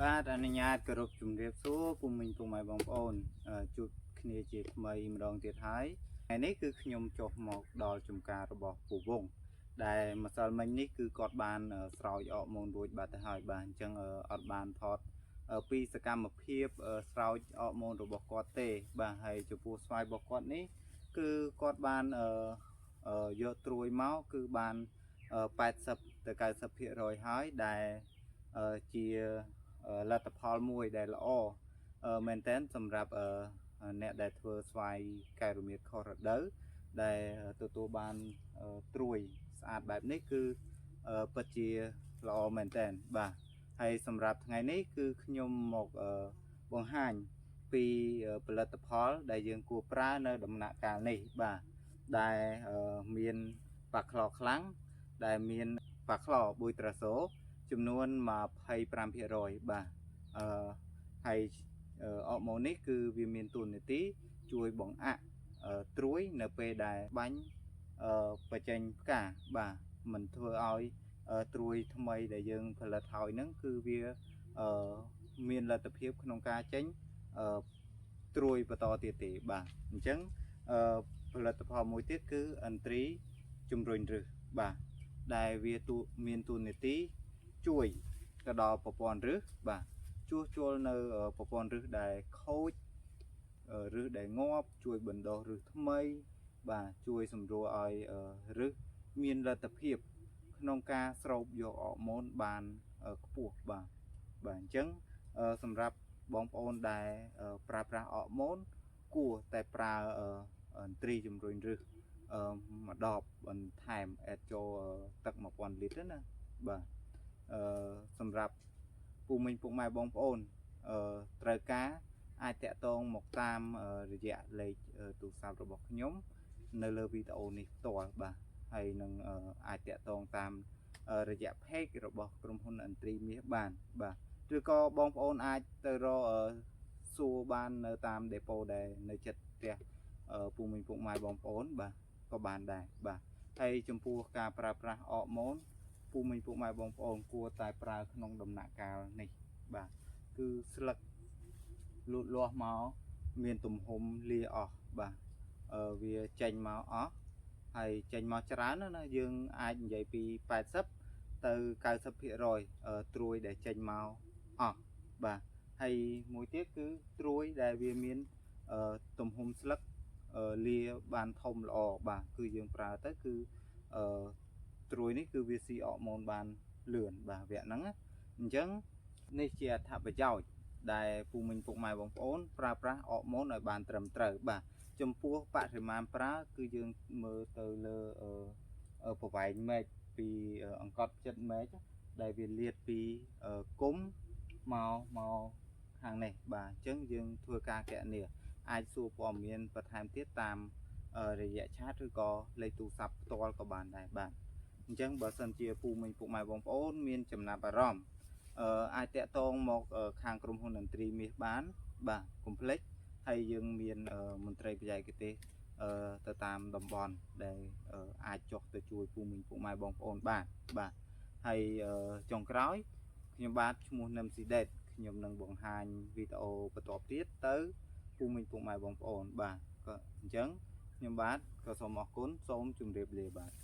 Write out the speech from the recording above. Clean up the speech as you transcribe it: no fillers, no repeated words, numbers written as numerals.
បាទអនុញ្ញាតគោរពជំរាបសួរពុំមីងពុកម៉ែបងប្អូនជួបគ្នាជាថ្មីម្ដងទៀតហើយថ្ងៃនេះគឺខ្ញុំចុះមកដល់ចំការរបស់ពូវងដែលម្សិលមិញនេះគឺគាត់បានស្រោចអកម៉ូនរួចបាត់ទៅហើយបាទអញ្ចឹងអត់បានថតពីសកម្មភាពស្រោចអកម៉ូនរបស់គាត់ទេបាទហើយចំពោះស្វាយរបស់គាត់នេះគឺគាត់បានយកត្រួយមកគឺបាន80ទៅ90%ហើយដែលជា លទ្ធផលមួយដែលល្អមែនតើសម្រាប់អ្នកដែលធ្វើស្វាយកែរមៀតខុសរដូវដែលទទួលបានត្រួយស្អាតបែបនេះគឺពិតជាល្អមែនតើបាទហើយសម្រាប់ថ្ងៃនេះគឺខ្ញុំមកបង្ហាញពីផលិតផលដែលយើងគួរប្រើនៅដំណាក់កាលនេះបាទដែលមានបាក្លខ្លាំងដែលមានបាក្លប៊ុយត្រាសូ ចំនួន25%បាទអឺហើយអរម៉ូននេះគឺវាមានតួនាទីជួយបង្អាក់ត្រួយនៅពេលដែលបាញ់បញ្ចេញផ្កាបាទមិនធ្វើឲ្យត្រួយថ្មីដែលយើងផលិតហើយហ្នឹងគឺវាអឺមានលទ្ធភាពក្នុងការចេញអឺត្រួយបន្តទៀតទេបាទអញ្ចឹងអឺផលិតផលមួយទៀតគឺឥន្ទ្រីជំរុញឫសបាទដែលវាទូមានតួនាទី ជួយទៅដល់ប្រព័ន្ធឫសបាទជួសជុលនៅប្រព័ន្ធឫសដែលខូចឫសដែលងាប់ជួយបណ្ដុះឫសថ្មីបាទជួយសម្រួលឲ្យឫសមានលទ្ធភាពក្នុងការស្រូបយកអរម៉ូនបានខ្ពស់បាទបាទអញ្ចឹងសម្រាប់បងប្អូនដែលប្រើប្រាស់អរម៉ូនគួរតែប្រើឥន្ទ្រីជំរុញឫសម្ដបបន្ថែមអេតចូលទឹក1000លីត្រណាបាទ អឺសម្រាប់ពូមីងពុកម៉ែបងប្អូនត្រូវការអាចតាក់ទងមកតាមរយៈលេខទូរស័ព្ទរបស់ខ្ញុំនៅលើវីដេអូនេះផ្ទាល់បាទហើយនឹងអាចតាក់ទងតាមរយៈ page របស់ក្រុមហ៊ុនឥន្ទ្រីមាសបានបាទឬក៏បងប្អូនអាចទៅរកសួរបាននៅតាម depot ដែលនៅជិតផ្ទះពូមីងពុកម៉ែបងប្អូនបាទក៏បានដែរបាទហើយចំពោះការប្រើប្រាស់អរម៉ូន ពូមីងពុកម៉ែបងប្អូនគួរតែប្រើក្នុងដំណាក់កាលនេះបាទគឺស្លឹកលូតលាស់មកមានទំហំលាអស់បាទវាចេញមកអស់ហើយចេញមកច្រើនណាស់ណាយើងអាចនិយាយពី80ទៅ90%ត្រួយដែលចេញមកអស់បាទហើយមួយទៀតគឺត្រួយដែលវាមានទំហំស្លឹកលាបានធំល្អបាទគឺយើងប្រើទៅគឺអឺ ត្រួយនេះគឺវាស៊ីអរម៉ូនបានលឿនបាទវគ្គហ្នឹងណាអញ្ចឹងនេះជាអត្ថប្រយោជន៍ដែលពូមីងពុកម៉ែបងប្អូនប្រើប្រាស់អរម៉ូនឲ្យបានត្រឹមត្រូវបាទចំពោះបរិមាណប្រើគឺយើងមើលទៅលើប្រវែងមែកពីអង្កត់ចិត្តមែកដែលវាលាតពីគុំមកមកខាងនេះបាទអញ្ចឹងយើងធ្វើការកណនាអាចសួរព័ត៌មានបន្ថែមទៀតតាមរយៈ chat ឬក៏លេខទូរស័ព្ទផ្ទាល់ក៏បានដែរបាទ អញ្ចឹងបើសិនជាពូមីងពុកម៉ែបងប្អូនមានចំណាប់អារម្មណ៍អាចតាក់ទងមកខាងក្រុមហ៊ុនឥន្ទ្រីមាសបានបាទកុំភ្លេចហើយយើងមានមន្ត្រីបច្ចេកទេសទៅតាមតំបន់ដែលអាចចុះទៅជួយពូមីងពុកម៉ែបងប្អូនបានបាទហើយចុងក្រោយខ្ញុំបាទឈ្មោះនឹមស៊ីដេតខ្ញុំនឹងបង្ហាញវីដេអូបន្ទាប់ទៀតទៅពូមីងពុកម៉ែបងប្អូនបាទក៏អញ្ចឹងខ្ញុំបាទក៏សូមអរគុណសូមជម្រាបលាបាទ។